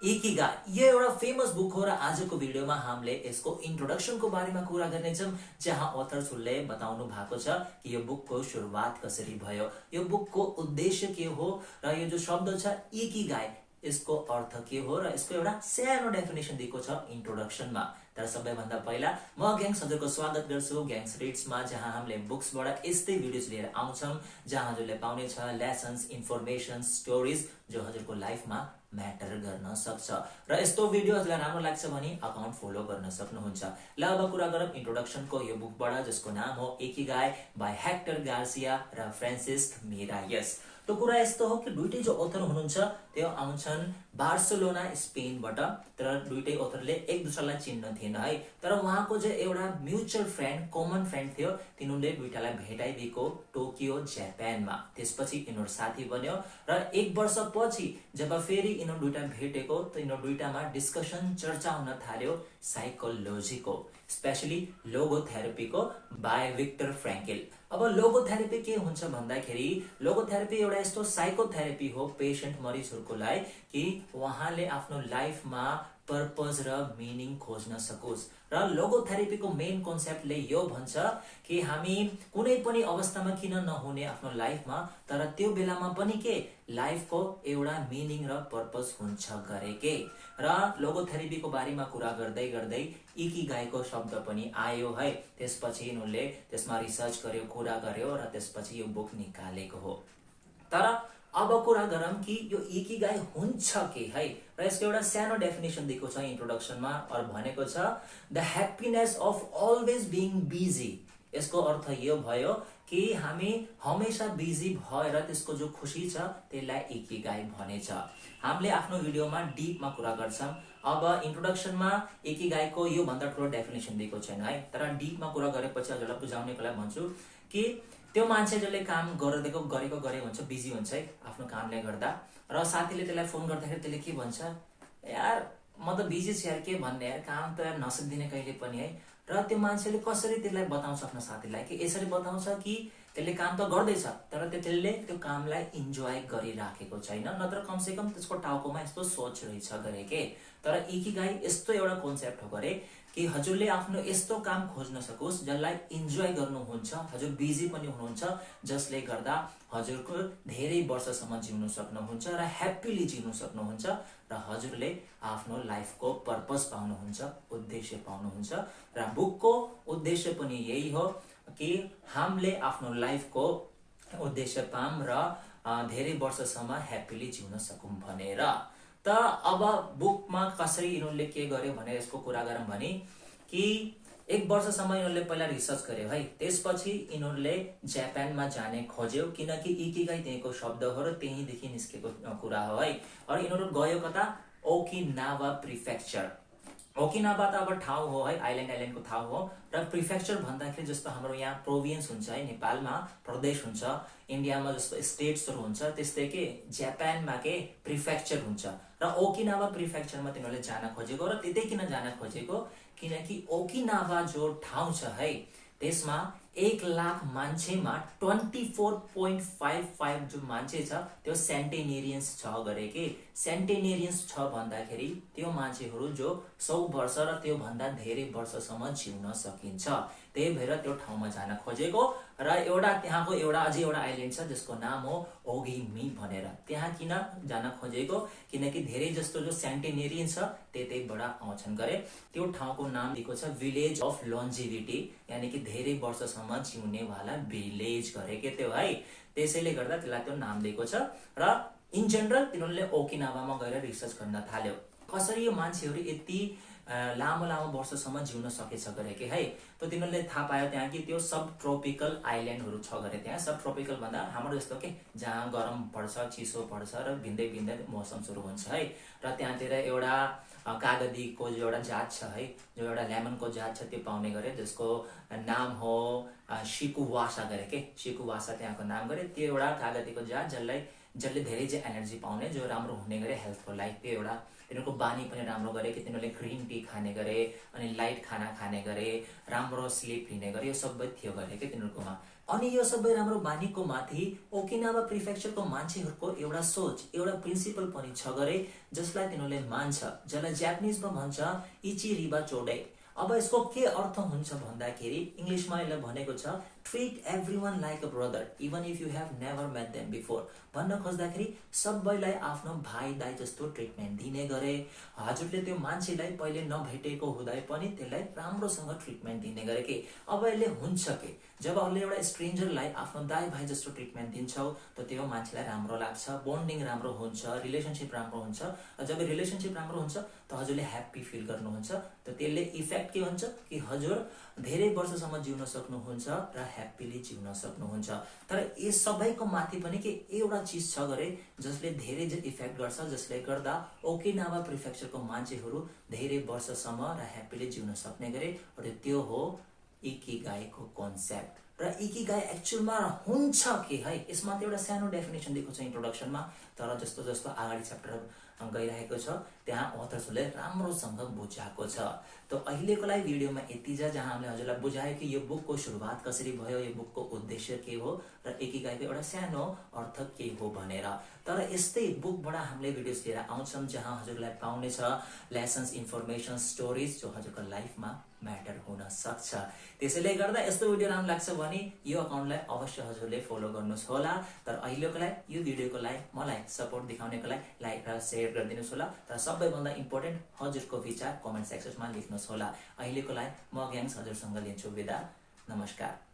Ikigai यो एउटा famous book हो र आजको भिडियोमा हामीले यसको इन्ट्रोडक्सनको बारेमा कुरा गर्नेछौँ, जहाँ अथर्सले बताउनु भएको छ कि यो बुकको सुरुवात कसरी भयो, यो बुकको उद्देश्य के हो र यो जो शब्द छ इकिगाई यसको अर्थ के हो र यसको एउटा सानो डेफिनेसन दिएको छ इन्ट्रोडक्सनमा। तर सबैभन्दा पहिला म ग्याङ्स हजुरको स्वागत गर्छु ग्याङ्स रिड्समा, जहाँ हामीले बुक्सबाट यस्तै भिडियोज लिएर आउँछौँ, जहाँ हजुरले पाउने छ लेसन्स, इन्फर्मेसन, स्टोरिज जो हजुरको लाइफमा म्याटर गर्न सक्छ। र यस्तो भिडियो हजुरलाई राम्रो लाग्छ भने अकाउन्ट फलो गर्न सक्नुहुन्छ। ल अब कुरा गरौँ इन्ट्रोडक्सनको यो बुकबाट, जसको नाम हो इकिगाई बाई हेक्टर गार्सिया र फ्रान्सिस मिरायस। तो कुरा यस्तो हो कि दुईटै जो अथर हुनुहुन्छ त्यो आउँछन् बार्सिलोना स्पेनबाट, तर दुईटै अथरले एक दुसरालाई चिन्न थिएन है। तर उहाँको जो एउटा म्युचुअल फ्रेन्ड, कमन फ्रेन्ड थियो, तिनीहरूले दुईटालाई भेटाइदिएको टोकियो जापानमा। त्यसपछि यिनीहरू साथी बन्यो र एक वर्षपछि जब फेरि यिनीहरू दुईटा भेटेको त यिनीहरू दुईटामा डिस्कसन, चर्चा हुन थाल्यो साइकोलोजीको, स्पेशली लोगोथेरापीको बाई विक्टर फ्रेङ्केल। अब लोगोथेरापी के हुन्छ भन्दाखेरि लोगोथेरापी एउटा यस्तो साइकोथेरापी हो पेशेन्ट मरिजहरूको लागि कि उहाँले आफ्नो लाइफमा पर्पज र मिनिङ खोज्न सकोस्। र लोगोथेरापीको मेन कन्सेप्टले यो भन्छ कि हामी कुनै पनि अवस्थामा किन नहुने आफ्नो लाइफमा, तर त्यो बेलामा पनि के लाइफको एउटा मिनिङ र पर्पज हुन्छ गरे के। र लोगोथेरापीको बारेमा कुरा गर्दै गर्दै इकिगाईको शब्द पनि आयो है। त्यसपछि उनले त्यसमा रिसर्च गर्यो, कुरा गर्यो र त्यसपछि यो बुक निकालेको हो। तर अब कुरा गरौँ कि यो इकिगाई हुन्छ के है, र यसको एउटा सानो डेफिनेसन दिएको छ इन्ट्रोडक्सनमा और भनेको छ the happiness of always being busy. यसको अर्थ यो भयो कि हामी हमेशा बिजी भएर त्यसको जो खुसी छ त्यसलाई इकिगाई भनेछ। हामीले आफ्नो भिडियोमा डिपमा कुरा गर्छौँ। अब इन्ट्रोडक्सनमा इकिगाईको यो भन्दा ठुलो डेफिनेसन दिएको छैन है, तर डिपमा कुरा गरेपछि हजुरलाई बुझाउनेको लागि भन्छु कि त्यो मान्छे जसले काम गरेको गरे हुन्छ, बिजी हुन्छ है आफ्नो कामले गर्दा, र साथीले त्यसलाई फोन गर्दाखेरि त्यसले के भन्छ, यार म त बिजी छु यार, के भन्ने यार, काम त नसकिदिने कहिले पनि है। र त्यो मान्छेले कसरी त्यसलाई बताउँछ आफ्नो साथीलाई कि यसरी बताउँछ कि त्यसले काम त गर्दैछ तर त्यसले त्यो कामलाई इन्जोय गरिराखेको छैन, नत्र कमसेकम त्यसको टाउकोमा यस्तो सोच रहेछ गरे के। तर इकिगाई यस्तो एउटा कन्सेप्ट हो गरे कि हजुरले आफ्नो यस्तो काम खोज्न सकोस् जसलाई इन्जोय गर्नुहुन्छ, हजुर बिजी पनि हुनुहुन्छ, जसले गर्दा हजुरको धेरै वर्षसम्म जिउन सक्नुहुन्छ र ह्याप्पीली जिउन सक्नुहुन्छ र हजुरले आफ्नो लाइफको पर्पस पाउनुहुन्छ, उद्देश्य पाउनुहुन्छ। र बुकको उद्देश्य पनि यही हो कि हामीले आफ्नो लाइफको उद्देश्य पाऊँ र धेरै वर्षसम्म ह्याप्पीली जिउन सकौँ भनेर। त अब बुकमा कसरी यिनीहरूले के गर्यो भनेर यसको कुरा गरौँ भने कि एक वर्षसम्म यिनीहरूले पहिला रिसर्च गर्यो है। त्यसपछि यिनीहरूले जापानमा जाने खोज्यो, किनकि इकिगाई त्यहीँको शब्द हो र त्यहीँदेखि निस्केको कुरा हो है। और यिनीहरू गयो कता, ओकिनावा प्रिफेक्चर। ओकिनावा त अब ठाउँ हो है, आइल्यान्डको ठाउँ हो। र प्रिफेक्चर भन्दाखेरि जस्तो हाम्रो यहाँ प्रोभिन्स हुन्छ है, नेपालमा प्रदेश हुन्छ, इन्डियामा जस्तो स्टेट्सहरू हुन्छ, त्यस्तै के जापानमा के प्रिफेक्चर हुन्छ। र ओकिनावा प्रिफेक्चरमा तिनीहरूले जान खोजेको, र त्यतै किन जान खोजेको, किनकि ओकिनावा जो ठाउँ छ है त्यसमा 1,00,000 मान्छेमा 24.55 जो मान्छे छ त्यो सेन्टेनेरियन्स छ गरे के। सेन्टेनेरियन्स छ भन्दाखेरि त्यो मान्छेहरू जो 100 वर्ष र त्यो भन्दा धेरै वर्षसम्म जिउन सकिन्छ। त्यही भएर त्यो ठाउँमा जान खोजेको। र एउटा त्यहाँको एउटा अझै एउटा आइल्यान्ड छ जसको नाम हो ओगिमी भनेर, त्यहाँ किन जान खोजेको, किनकि धेरै जस्तो जो सेन्टेनेरियन छ त्यतैबाट आउँछन् गरे। त्यो ठाउँको नाम दिएको छ विलेज अफ लोन्जिभिटी, यानि कि धेरै वर्षसम्म जिउने वाला विलेज गरे के त्यो है। त्यसैले गर्दा त्यसलाई त्यो नाम दिएको छ। र इन जनरल तिनीहरूले ओकिनावामा गएर रिसर्च गर्न थाल्यो कसरी यो मान्छेहरू यति लामो वर्षसम्म जिउन सकेछ गरे के है। त तिनीहरूले थाहा पायो त्यहाँ कि त्यो सब ट्रोपिकल आइल्यान्डहरू छ गरे। त्यहाँ सब ट्रोपिकल भन्दा हाम्रो जस्तो के जहाँ गरम पर्छ, चिसो पर्छ र भिन्दै भिन्दै मौसम सुरु हुन्छ है। र त्यहाँतिर एउटा कागतीको जो एउटा जात छ है, जो एउटा लेमनको जात छ त्यो पाउने गरे, जसको नाम हो शिकुवासा गरे के। शिकुवासा त्यहाँको नाम गरे। त्यो एउटा कागतीको जात जसले धेरै चाहिँ एनर्जी पाउने, जो राम्रो हुने गरे हेल्थको लागि, त्यो एउटा तिनीहरूको बानी पनि राम्रो गरे कि तिनीहरूले ग्रिन टी खाने गरे, अनि लाइट खाना खाने गरे, राम्रो स्लिप लिने गरे, यो सबै थियो गरे कि तिनीहरूकोमा। अनि यो सबै राम्रो बानीको माथि ओकिनावा प्रिफेक्चरको मान्छेहरूको एउटा सोच, एउटा प्रिन्सिपल पनि छ गरे, जसलाई तिनीहरूले मान्छ, जसलाई जापानिजमा भन्छ इची रिबा चोडे। अब यसको के अर्थ हुन्छ भन्दाखेरि इङ्ग्लिसमा यसलाई भनेको छ treat everyone like a brother even if you have never met them before. भन्न खोज्दाखेरि सबैलाई आफ्नो भाइ दाइ जस्तो ट्रिटमेन्ट दिने गरे। हजुरले त्यो मान्छेलाई पहिले नभेटेको हुँदै पनि त्यसलाई राम्रोसँग ट्रिटमेन्ट दिने गरे कि अब यसले हुन्छ के, जब अहिले एउटा स्ट्रेन्जरलाई आफ्नो दाइ भाइ जस्तो ट्रिटमेन्ट दिन्छौ त त्यो मान्छेलाई राम्रो लाग्छ, बोन्डिङ राम्रो हुन्छ, रिलेसनसिप राम्रो हुन्छ। जब रिलेसनसिप राम्रो हुन्छ त हजुरले ह्याप्पी फिल गर्नुहुन्छ, त त्यसले इफेक्ट के हुन्छ कि हजुर धेरै वर्षसम्म जिउन सक्नुहुन्छ र ह्याप्पीली जिउन सक्नुहुन्छ। तर यस सबैको माथि पनि के एउटा चिज छ गरे जसले धेरै इफेक्ट गर्छ, जसले गर्दा ओकिनावा प्रिफेक्चरको मान्छेहरू धेरै वर्षसम्म र ह्याप्पीली जिउन सक्ने गरे, र त्यो हो इकिगाईको कन्सेप्ट। र इकिगाई एक्चुअलमा हुन्छ के है, यसमा त एउटा सानो डेफिनेसन दिएको छ इन्ट्रोडक्सनमा, तर जस्तो जस्तो अगाडि च्याप्टर गइरहेको छ त्यहाँ अथर्सहरूले राम्रोसँग बुझाएको छ। त अहिलेको लागि भिडियोमा यति छ, जहाँ हामीले हजुरलाई बुझायो कि यो बुकको सुरुवात कसरी भयो, यो बुकको उद्देश्य के हो र इकिगाईको एउटा सानो अर्थ के हो भनेर। तर यस्तै बुकबाट हामीले भिडियोज लिएर आउँछौँ जहाँ हजुरलाई पाउनेछ लेसन्स, इन्फर्मेसन, स्टोरिज जो हजुरको लाइफमा म्याटर हुन सक्छ। त्यसैले गर्दा यस्तो भिडियो राम्रो लाग्छ भने यो अकाउन्टलाई अवश्य हजुरले फलो गर्नुहोस् होला। तर अहिलेको लागि यो भिडियोको लागि मलाई सपोर्ट देखाउनेको लागि लाइक र सेयर गरिदिनुहोस् होला। तर सबैभन्दा इम्पोर्टेन्ट हजुरको विचार कमेन्ट सेक्सनमा लेख्नुहोस् होला। अहिलेको लागि म ग्याङ्स हजुरसँग लिन्छु बिदा। नमस्कार।